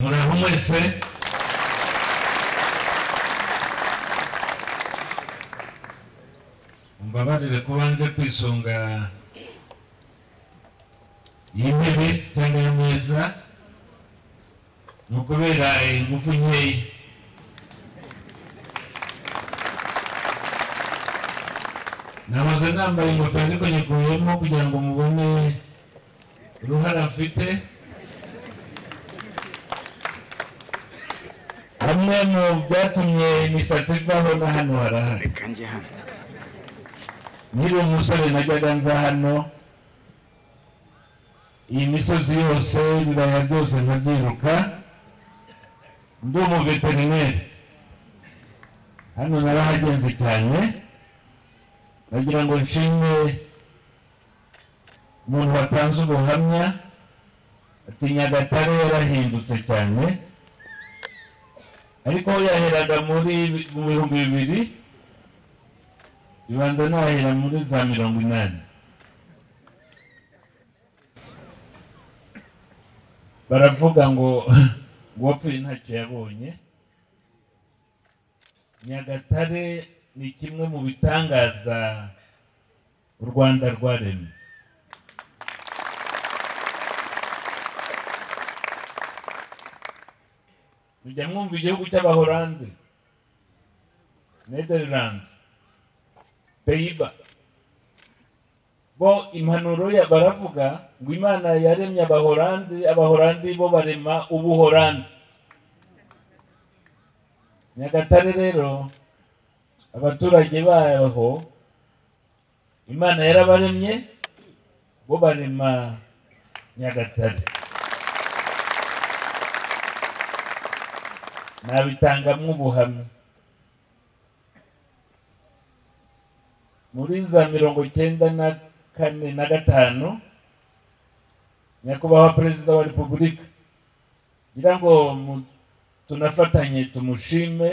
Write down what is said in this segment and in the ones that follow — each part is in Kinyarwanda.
Muraho mwese. Mumbabarire kuba nje kwisunga y'intebe cyangwa y'ameza, ni ukubera ingufu nkeya. Nahoze nambaye ingofero ariko nyikuyemo kugira ngo mubone uruhara mfite. Hamwe mu byatumye imisatsi ivaho na hano harahari. Reka njye hano. Nkiri umusore najyaga nza hano, iyi misozi yose, ibibaya byose nkabyiruka. Ndi umuveterineri hano narahagenze cyane. Nagira ngo nshime umuntu watanze ubuhamya ati Nyagatare yarahindutse cyane, ariko yaheraga muri mu 2000, bibanza nahera muri za 80. Baravuga ngo uwapfuye ntacyo yabonye. Nyagatare ni kimwe mu bitangaza u Rwanda rwaremye. Mujya mwumva igihugu cy'Abahorandi, Netherlands, Pays-Bas. Bo impanuro ya baravuga ngo Imana yaremye Abahorandi, Abahorandi bo barema Ubuhorandi. Nyagatare rero abaturage baho Imana yarabaremye, bo barema Nyagatare. Nabitangamwo ubuhamya. Muri za 94 na 5, Nyakubahwa Perezida wa Repubulika, ngira ngo tunafatanye tumushime.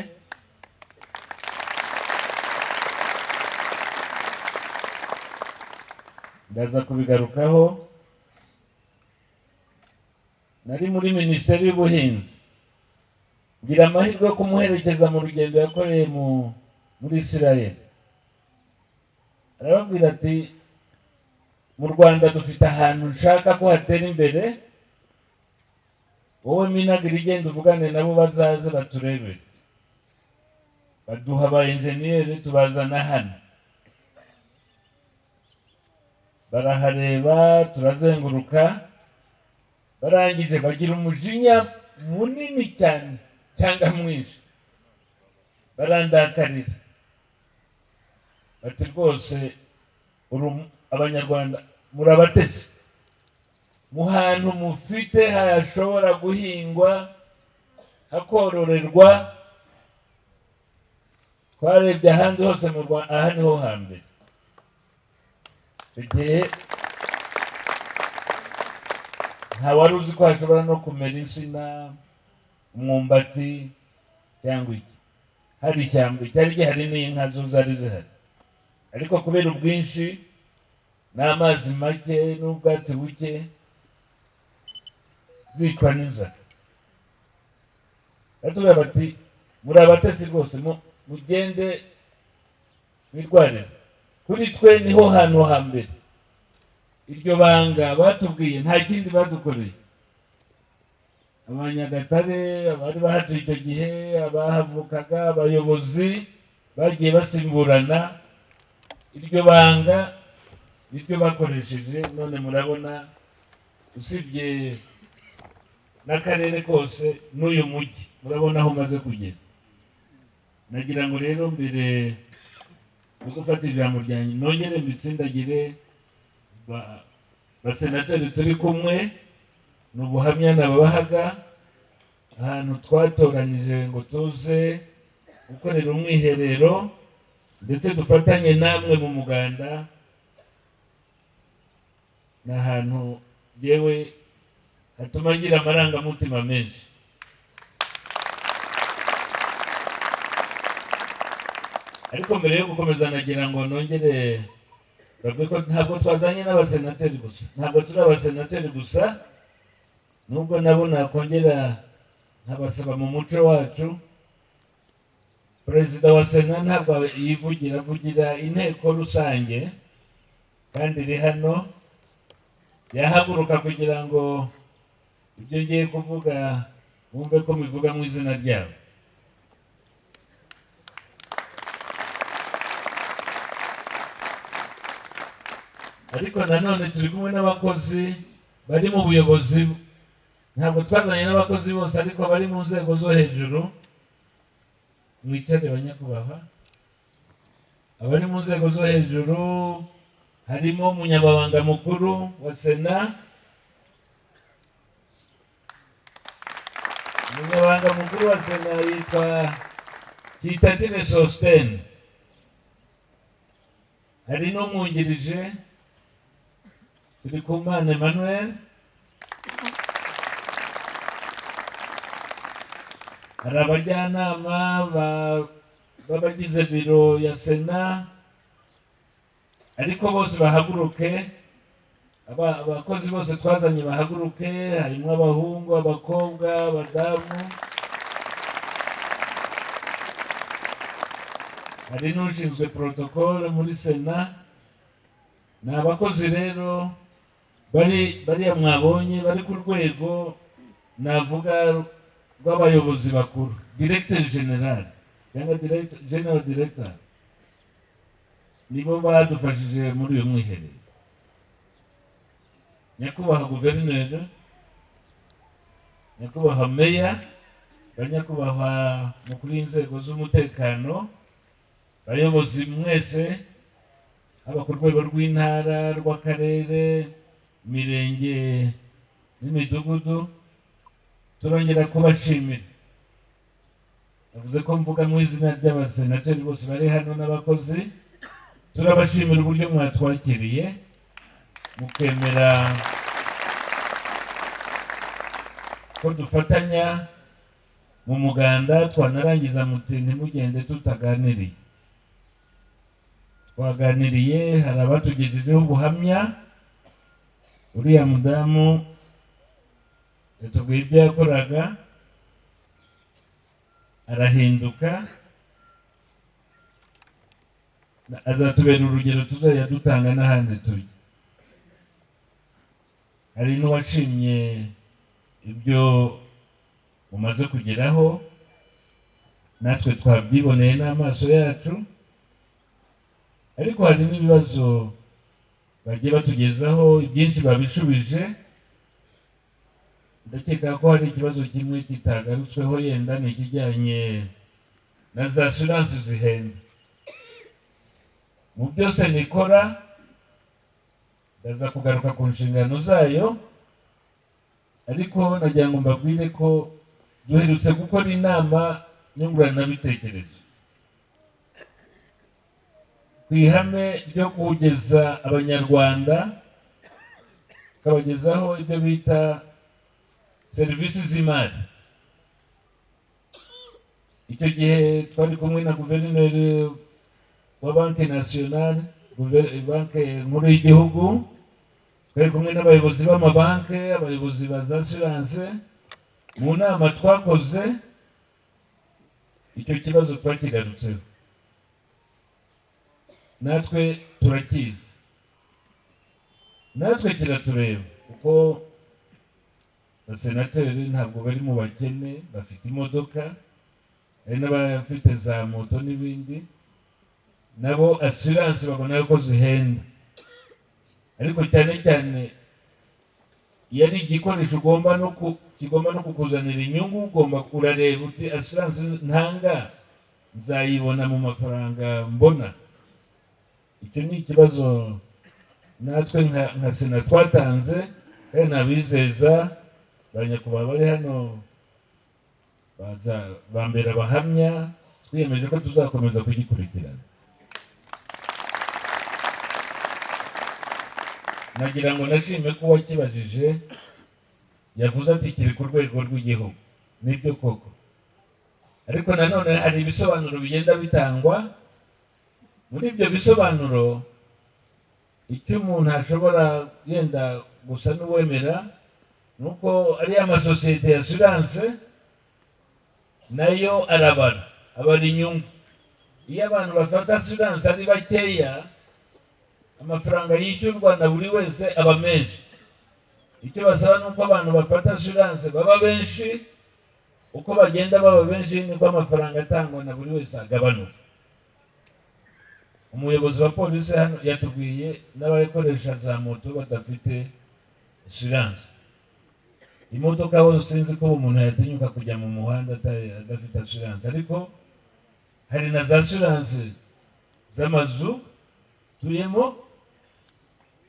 Ndaza kubigarukaho. Nari muri Minisiteri y'Ubuhinzi, ngira amahirwe yo kumuherekeza mu rugendo yakoreye muri Israel. Arababwira ati mu Rwanda dufite ahantu nshaka ko hatera imbere, wowe Minagri igenda uvugane nabo bazaze baturebere. Baduha aba enjeniyeri tubazana hano, barahareba turazenguruka, barangije bagira umujinya munini cyane cyangwa mwinshi, barandakarira bati rwose Abanyarwanda murabatesi, mu hantu mufite hashobora guhingwa hakororerwa. Twarebye ahandi hose mu Rwanda, aha niho hambere. Icyo gihe nta wari uzi ko hashobora no kumera insina, umwumbati cyangwa iki. Hari ishyamba cyari gihari n'inka zo zari zihari, ariko kubera ubwinshi n'amazi make n'ubwatsi buke zicwa n'inzara. Batubwira bati muri abatesi rwose, mugende mwirwarire, kuri twe niho hantu hambere. Iryo banga batubwiye nta kindi badukoreye. Abanyagatare abari bahatuye icyo gihe, abahavukaga, abayobozi bagiye basimburana, iryo banga niryo bakoresheje. None murabona usibye n'akarere kose n'uyu mujyi murabona aho umaze kugera. Nagira ngo rero mbere yo gufata ijambo ryanjye nongere mbitsindagire basenateri turi kumwe. Ni ubuhamya nababahaga, ahantu twatoranyije ngo tuze gukorera umwiherero ndetse dufatanye namwe mu muganda. Ni ahantu yewe hatuma ngira amarangamutima menshi. Ariko mbere yo gukomeza nagira ngo nongere bavuge ko ntabwo twazanye n'abasenateri gusa, ntabwo turi abasenateri gusa, nubwo nabo nakongera Nkabasaba mu muco wacu, Perezida wa Sena ntabwo yivugira, avugira inteko rusange kandi iri hano, yahaguruka kugira ngo ibyo ngiye kuvuga bumve ko mbivuga mu izina ryabo. Ariko nanone turi kumwe n'abakozi bari mu buyobozi, ntabwo twazanye n'abakozi bose ariko bari mu nzego zo hejuru. Mwicare banyakubahwa. Abari mu nzego zo hejuru harimo umunyamabanga mukuru wa Sena, umunyamabanga mukuru wa Sena yitwa Cyitatire Sosthène, hari n'umwungirije Turikumana Emmanuel, hari abajyanama b'abagize biro ya Sena, ariko bose bahaguruke, abakozi bose twazanye bahaguruke, harimo abahungu, abakobwa, abadamu, hari n'ushinzwe protocole muri Sena. Ni abakozi rero bariya mwabonye bari ku rwego navuga rw'abayobozi bakuru, directeur general cyangwa general director, nibo badufashije muri uyu mwiherero. Nyakubahwa guverineri, nyakubahwa meya, banyakubahwa mukuru w'inzego z'umutekano, bayobozi mwese, haba ku rwego rw'intara, rw'akarere, imirenge n'imidugudu, turongera kubashimira. Navuze ko mvuga mu izina ry'abasenateri bose bari hano n'abakozi, turabashimira uburyo mwatwakiriye mukemera ko dufatanya mu muganda, twanarangiza muti ntimugende tutaganiriye. Twaganiriye, hari abatugejejeho ubuhamya. Uriya mudamu yatubwiye ibyo yakoraga arahinduka, azatubera urugero tuzajya dutanga n'ahandi tujya. Hari n'uwashimye ibyo umaze kugeraho, natwe twabyiboneye n'amaso yacu, ariko hari n'ibibazo bagiye batugezaho, ibyinshi babishubije. Ndakeka ko hari ikibazo kimwe kitagarutsweho, yenda ni ikijyanye na za assurance zihenda. Mu byose nikora ndaza kugaruka ku nshingano zayo, ariko nagira ngo mbabwire ko duherutse gukora inama nyunguranabitekerezo ku ihame ryo kugeza Abanyarwanda, tukabagezaho ibyo bita serivisi z'imari. Icyo gihe twari kumwe na guverineri wa Banki Nationale, Banki Nkuru y'Igihugu, twari kumwe n'abayobozi b'amabanki, abayobozi ba za assurance. Mu nama twakoze icyo kibazo twakigarutseho, natwe turakizi, natwe kiratureba, kuko abasenateri ntabwo bari mu bakene, bafite imodoka, hari n'abafite za moto n'ibindi, nabo assurance babona ko zihenda. Ariko cyane cyane iyo ari igikoresho kigomba no kukuzanira inyungu, ugomba kurareba uti assurance ntanga nzayibona mu mafaranga mbona. Icyo ni ikibazo natwe nka Sena twatanze, kandi nabizeza banyakubahwa bari hano baza bambera abahamya, twiyemeje ko tuzakomeza kugikurikirana. Nagira ngo nashime ko uwakibajije yavuze ati kiri ku rwego rw'igihugu, nibyo koko, ariko nanone hari ibisobanuro bigenda bitangwa. Muri ibyo bisobanuro icyo umuntu ashobora yenda gusa n'uwemera nuko ari amasosiyete ya assurance Nayo arabara, abara inyungu. Iyo abantu bafata assurance ari bakeya, amafaranga yishyurwa na buri wese aba menshi. Icyo basaba ni uko abantu bafata assurance baba benshi, uko bagenda baba benshi niko amafaranga atangwa na buri wese agabanuka. Umuyobozi wa polisi hano yatubwiye n'abakoresha za moto badafite assurance. Imodoka hose sinzi ko umuntu yatinyuka kujya mu muhanda adafite assurance, ariko hari na za assurance z'amazu tuyemo.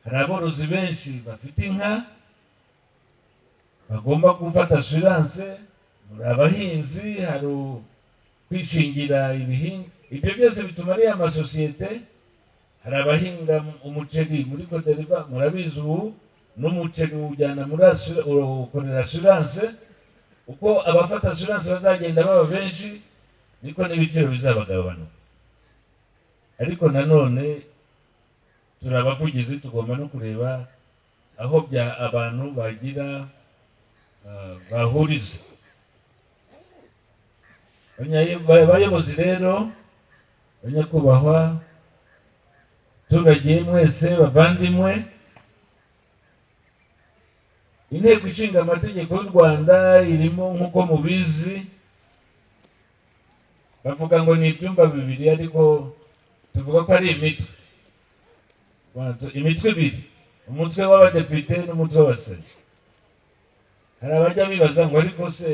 Hari aborozi benshi bafite inka bagomba gufata assurance, muri abahinzi hari kwishingira ibihinga. Ibyo byose bituma ari amasosiyete. Hari abahinga umuceri muri Codereva, murabizi ubu n'umuceri ujyana muri ukorera assurance. Uko abafata assurance bazagenda baba benshi niko n'ibiciro bizabagabanuka. Ariko nanone turi abavugizi, tugomba no kureba aho bya abantu bagira bahuriza. Abayobozi rero, banyakubahwa abaturage mwese bavandimwe, Inteko Ishinga Amategeko y'u Rwanda irimo, nk'uko mubizi, bavuga ngo ni ibyumba bibiri, ariko tuvuga ko ari imitwe, imitwe ibiri, umutwe w'abadepite n'umutwe wa sena. Hari abajya bibaza ngo ariko se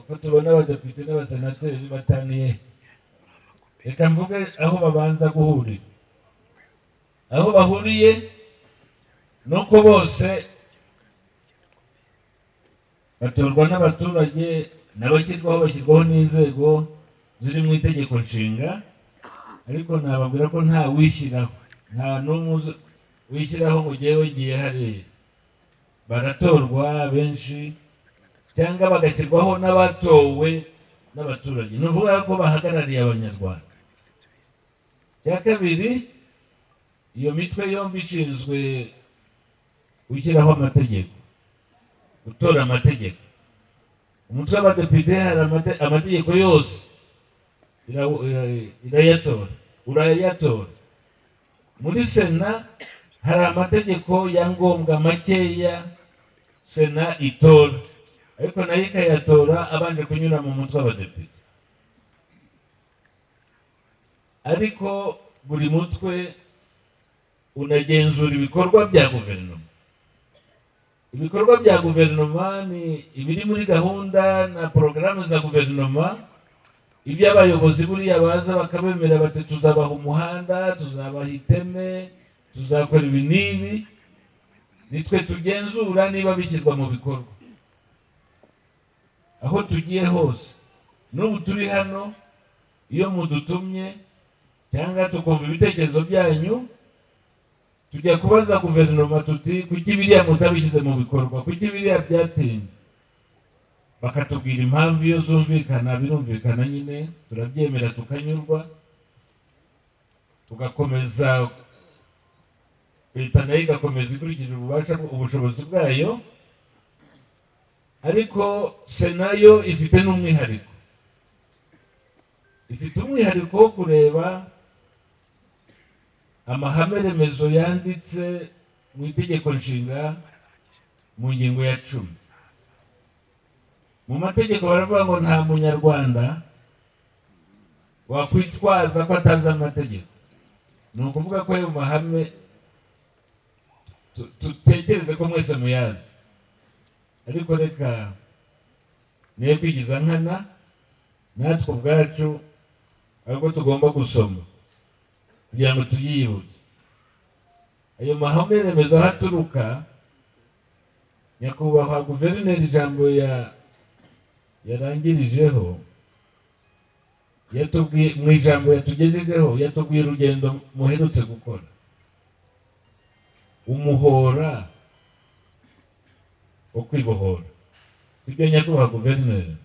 uko tubona abadepite n'abasenateri bataniye? Reka mvuge aho babanza guhurira. Aho bahuriye ni uko bose batorwa n'abaturage, n'abashyirwaho bashyirwaho n'inzego ziri mu itegeko nshinga. Ariko nababwira ko nta wishyiraho, nta n'umwe wishyiraho ngo ujyewe ugiye hariya. Baratorwa benshi cyangwa bagashyirwaho n'abatowe n'abaturage, ni ukuvuga ko bahagarariye Abanyarwanda. Icya kabiri, iyo mitwe yombi ishinzwe gushyiraho amategeko, gutora amategeko. Umutwe w'abadepite hari amategeko yose irayatora, urayatora. Muri sena hari amategeko ya ngombwa makeya sena itora, ariko nayo ikayatora abanje kunyura mu mutwe w'abadepite. Ariko buri mutwe unagenzura ibikorwa bya guverinoma. Ibikorwa bya guverinoma ni ibiri muri gahunda na porogaramu za guverinoma. Ibyo abayobozi buriya baza bakabemera bati tuzabaha umuhanda, tuzabaha iteme, tuzakora ibi n'ibi, nitwe tugenzura niba bishyirwa mu bikorwa. Aho tugiye hose, n'ubu turi hano, iyo mudutumye cyangwa tukumva ibitekerezo byanyu, tujya kubaza guverinoma tuti kuki biriya mutabishyize mu bikorwa, kuki biriya byatinze? Bakatubwira impamvu. Iyo zumvikana birumvikana nyine, turabyemera tukanyurwa, tugakomeza. Leta nayo igakomeza ikurikije ububasha ubushobozi bwayo. Ariko sena yo ifite n'umwihariko, ifite umwihariko wo kureba amahame remezo yanditse mu itegeko nshinga mu ngingo ya 10. Mu mategeko baravuga ngo nta munyarwanda wakwitwaza ko atazi amategeko. Ni ukuvuga ko ayo mahame tutekereze ko mwese muyazi, ariko reka niyo kwigiza nkana, natwe ubwacu ahubwo tugomba gusoma kugira ngo tuyibutse. Ayo mahame remezo aho aturuka, nyakubahwa guverineri ijambo yarangirijeho yatubwiye, mu ijambo yatugejejeho yatubwiye urugendo muherutse gukora, umuhora wo kwibohora, sibyo nyakubahwa guverineri?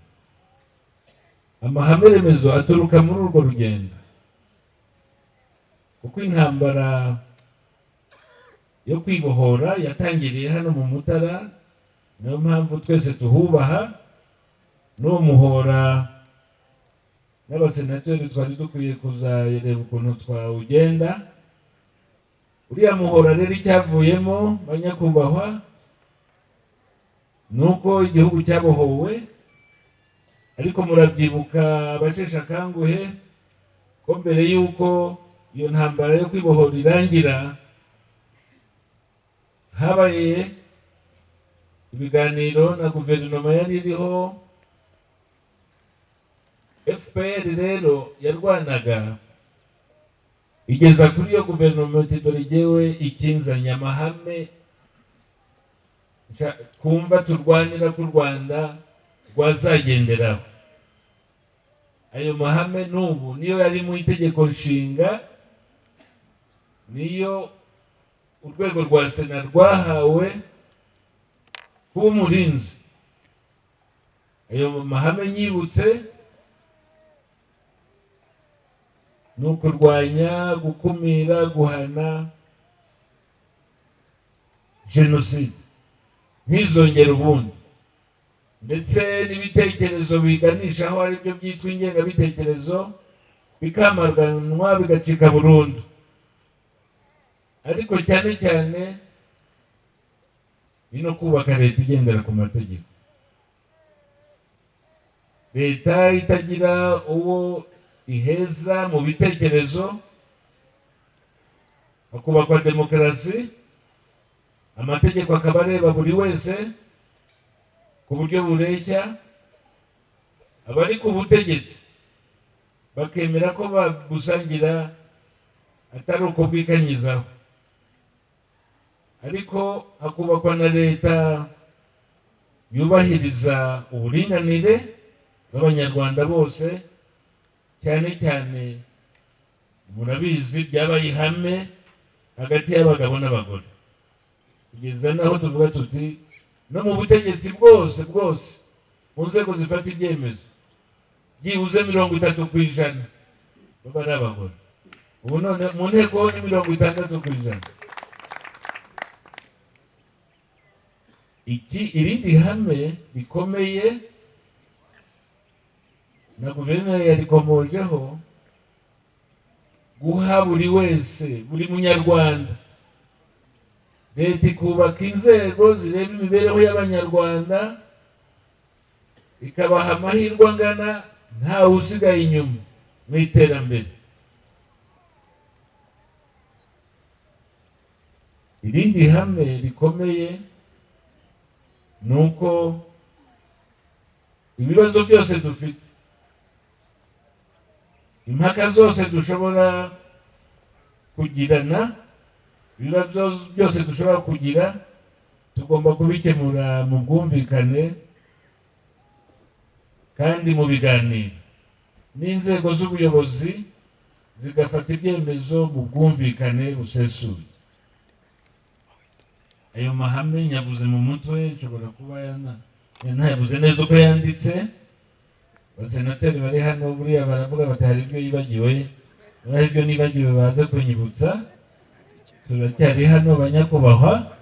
Amahame remezo aturuka muri urwo rugendo, kuko intambara yo kwibohora yatangiriye hano mu Mutara, niyo mpamvu twese tuhubaha. N'uwo muhora N'abasenateri twari dukwiye kuzareba ukuntu twawugenda. Uriya muhora rero icyavuyemo, banyakubahwa, ni uko igihugu cyabohowe. Ariko murabyibuka abasheshe akanguhe ko mbere y'uko iyo ntambara yo kwibohora irangira, habaye ibiganiro na guverinoma yari iriho. FPR rero yarwanaga igeza kuri iyo guverinoma iti: "Dore jyewe ikinzanye, amahame kumva turwanira ko u Rwanda rwazagenderaho." Ayo mahame n'ubu niyo yari mu itegeko nshinga, niyo urwego rwa Sena rwahawe kuba umurinzi. Ayo mahame nyibutse ni ukurwanya, gukumira, guhana jenoside ntizongere ubundi, ndetse n'ibitekerezo biganisha aho aribyo byitwa ingengabitekerezo bikamaganwa, bigacika burundu. Ariko cyane cyane ni no kubaka leta igendera ku mategeko, leta itagira uwo iheza mu bitekerezo, hakubakwa demokarasi, amategeko akaba areba buri wese ku buryo bureshya, abari ku butegetsi bakemera ko babusangira atari uko bwikanyizaho. Ariko hakubakwa na leta yubahiriza uburinganire bw'Abanyarwanda bose, cyane cyane murabizi byabaye ihame hagati y'abagabo n'abagore, kugeza n'aho tuvuga tuti no mu butegetsi bwose bwose, mu nzego zifata ibyemezo, byibuze 30% baba ari abagore. Ubu none mu nteko ni 60%. Iki irindi hame rikomeye na guverineri yarikomojeho, guha buri wese, buri munyarwanda, leta ikubaka inzego zireba imibereho y'Abanyarwanda, ikabaha amahirwe angana, ntawe usigaye inyuma mu iterambere. Irindi hame rikomeye ni uko ibibazo byose dufite, impaka zose dushobora kugirana, ibibazo byose dushobora kugira, tugomba kubikemura mu bwumvikane kandi mu biganiro, n'inzego z'ubuyobozi zigafata ibyemezo mu bwumvikane busesuye. Ayo mahame nyavuze mu mutwe, nshobora kuba ntayavuze neza uko yanditse. Abasenateri bari hano buriya baravuga bati hari ibyo yibagiwe, niba hari ibyo nibagiwe baze kunyibutsa. Turacyari hano banyakubahwa.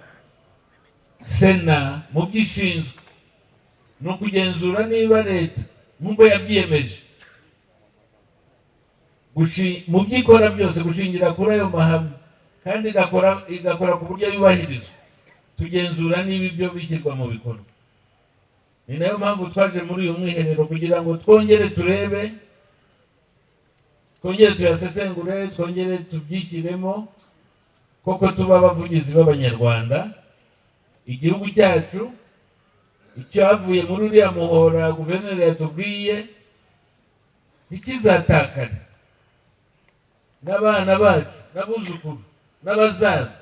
Sena mu byo ishinzwe ni ukugenzura niba leta nk'uko yabyiyemeje mu byo ikora byose gushingira kuri ayo mahame, kandi igakora ku buryo yubahirizwa. Tugenzura niba ibyo bishyirwa mu bikorwa. Ni nayo mpamvu twaje muri uyu mwiherero, kugira ngo twongere turebe, twongere tuyasesengure, twongere tubyishyiremo koko tuba abavugizi b'Abanyarwanda. Igihugu cyacu icyavuye muri uriya muhora guverineri yatubwiye ntikizatakare, n'abana bacu n'abuzukuru n'abazaza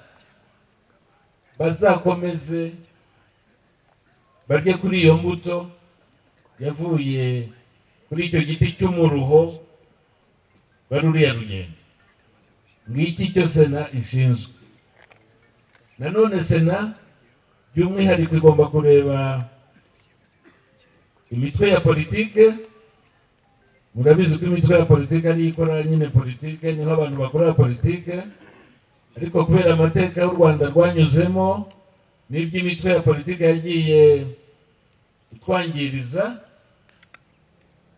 bazakomeze barye kuri iyo mbuto yavuye kuri icyo giti cy'umuruho bari uriya rugendo. Ngiki cyo Sena ishinzwe. Nanone Sena by'umwihariko igomba kureba imitwe ya politike. Murabizi ko imitwe ya politike ariyo ikora nyine politike, niho abantu bakora politike. Ariko kubera amateka y'u Rwanda rwanyuzemo n'iby'imitwe ya politike yagiye itwangiriza,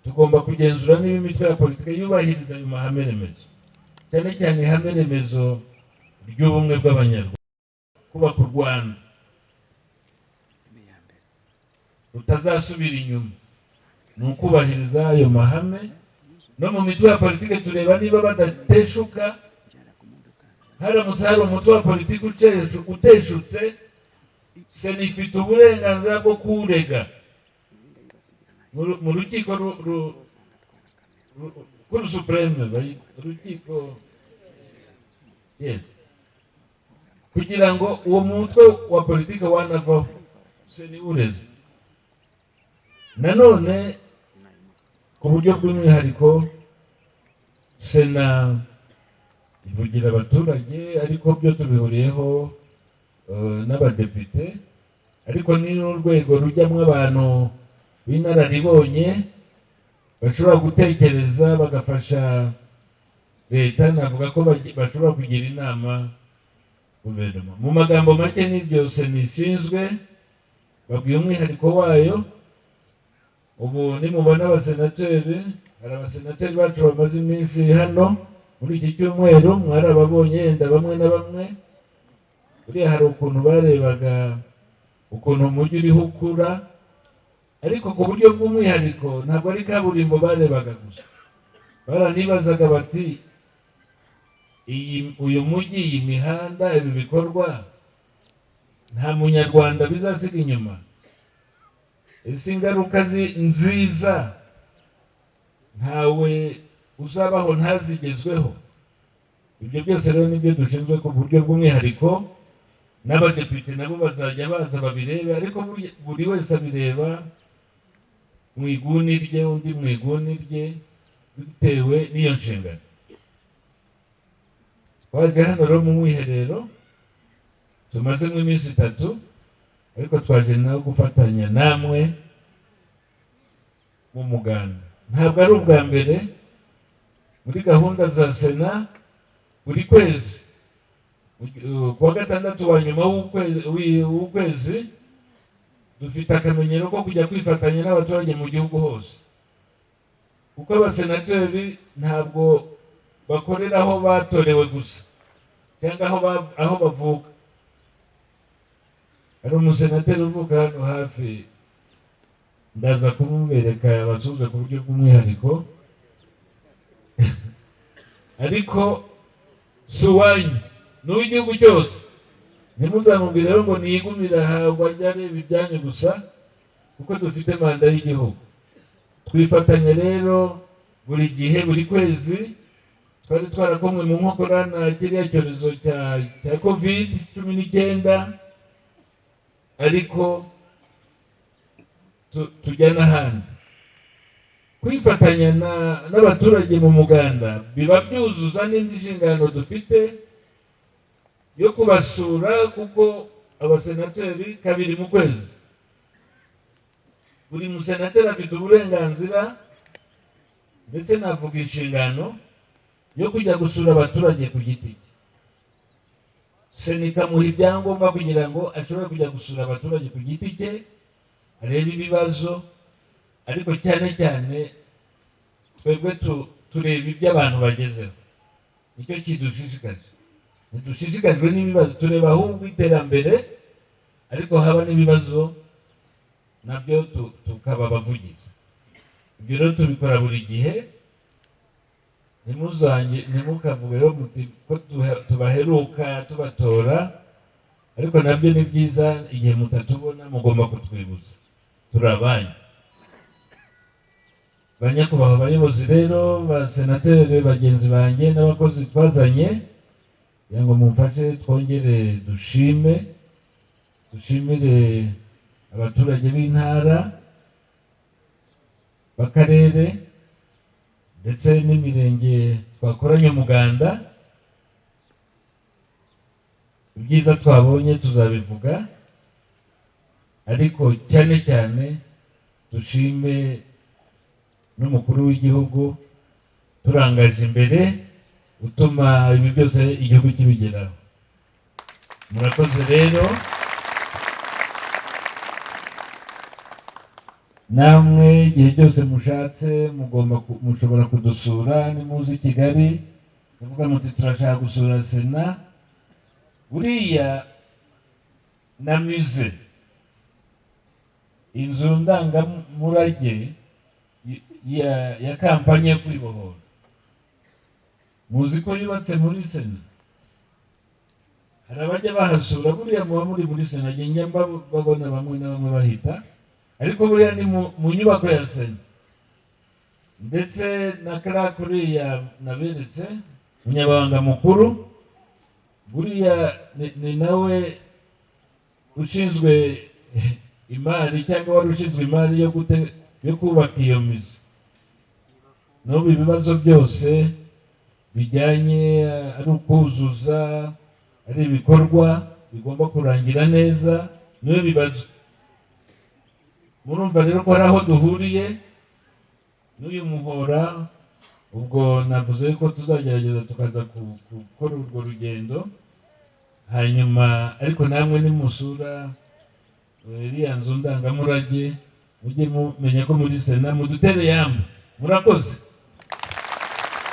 Tugomba kugenzura niba imitwe ya politiki yubahiriza ayo mahame remezo, cyane cyane ihame remezo ry'ubumwe bw'Abanyarwanda, kubaka u Rwanda rutazasubira inyuma, ni ukubahiriza ayo mahame. No mu mitwe ya politiki tureba niba badateshuka. Haramutse hari umutwe wa politiki uteshutse, Sena ifite uburenganzira bwo kuwurega mu rukiko Cour suprême, urukiko, yes, kugira ngo uwo mutwe wa politiki wanavaho, Sena iwureze. Nanone ku buryo bw'umwihariko, Sena ivugira abaturage, ariko byo tubihuriyeho n'abadepite, ariko ni n'urwego rujyamo abantu b'inararibonye bashobora gutekereza bagafasha leta. Navuga ko bashobora kugira inama guverinoma. Mu magambo make, n'ibyo Sena ishinzwe, babwiye umwihariko wayo. Ubu nimubona abasenateri, hari abasenateri bacu bamaze iminsi hano muri iki cyumweru, mwarababonye yenda bamwe na bamwe. Buriya hari ukuntu barebaga ukuntu umujyi uriho ukura, ariko ku buryo bw'umwihariko ntabwo ari kaburimbo barebaga gusa, baranibazaga bati: "Iyi, uyu mujyi, iyi mihanda, ibi bikorwa, nta Munyarwanda bizasiga inyuma? Ese ingaruka nziza ntawe uzabaho ntazigezweho?" Ibyo byose rero nibyo dushinzwe ku buryo bw'umwihariko. N'abadepite nabo bazajya baza babirebe, ariko buri wese abireba mu iguni rye, undi mu iguni rye, bitewe n'iyo nshingano. Twaje hano rero mu mwiherero tumazemo iminsi 3, ariko twaje no gufatanya namwe mu muganda. Ntabwo ari ubwa mbere. Muri gahunda za Sena, buri kwezi kuwa gatandatu wa nyuma w'ukwezi dufite akamenyero ko kujya kwifatanya n'abaturage mu gihugu hose, kuko abasenateri ntabwo bakorera aho batorewe gusa cyangwa aho bavuka. Hari umusenateri uvuka hano hafi, ndaza kumubereka abasuhuza ku buryo bw'umwihariko, ariko si uwanyu, ni uw'igihugu cyose. Ntimuzamubwire rero ngo niyigumire aha ngo ajye areba ibyanyu gusa, kuko dufite manda y'igihugu. Twifatanya rero buri gihe, buri kwezi. Twari twarakomwe mu nkokora na kiriya cyorezo cya COVID-19, ariko tujya n'ahandi kwifatanya n'abaturage mu muganda. Biba byuzuza n'indi nshingano dufite yo kubasura, kuko abasenateri kabiri mu kwezi, buri musenateri afite uburenganzira, ndetse navuga inshingano, yo kujya gusura abaturage ku giti cye. Sena ikamuha ibyangombwa kugira ngo ashobore kujya gusura abaturage ku giti cye, arebe ibibazo. Ariko cyane cyane twebwe tureba ibyo abantu bagezeho, nicyo kidushishikaje. Ntidushishikajwe n'ibibazo, tureba ahubwo iterambere, ariko haba n'ibibazo nabyo tukaba abavugizi. Ibyo rero tubikora buri gihe. Ntimuzange, ntimukavuge rero muti ko tubaheruka tubatora, ariko nabyo ni byiza. Igihe mutatubona mugomba kutwibutsa, turi abanyu. Banyakubahwa abayobozi rero, ba senateri bagenzi banjye n'abakozi twazanye, kugira ngo mumfashe twongere dushime, dushimire abaturage b'intara, b'akarere, ndetse n'imirenge twakoranye umuganda. Ibyiza twabonye tuzabivuga, ariko cyane cyane dushime n'umukuru w'igihugu turangaje imbere, utuma ibi byose igihugu kibigeraho. Murakoze rero. Namwe igihe cyose mushatse mugomba mushobora kudusura, nimuze i Kigali muvuga muti turashaka gusura Sena. Buriya na musée, inzu ndangamurage ya kampanye yo kwibohora, muzi ko yubatse muri Sena. Hari abajya bahasura, buriya muba muri muri Sena, njya babona bamwe na bamwe bahita, ariko buriya ni mu nyubako ya Sena. Ndetse na kariya kuriya naberetse umunyabanga mukuru, buriya ni nawe ushinzwe imari cyangwa wari ushinzwe imari yo kubaka iyo mizi. N'ubu ibibazo byose bijyanye ari ukuzuza, ari ibikorwa bigomba kurangira neza, niwe bibazo. Murumva rero ko hari aho duhuriye n'uyu muhora. Ubwo navuze ko tuzagerageza tukaza gukora urwo rugendo, hanyuma ariko namwe nimusura iriya nzu ndangamurage mujye mumenya ko muri Sena mudutere yambu. Murakoze.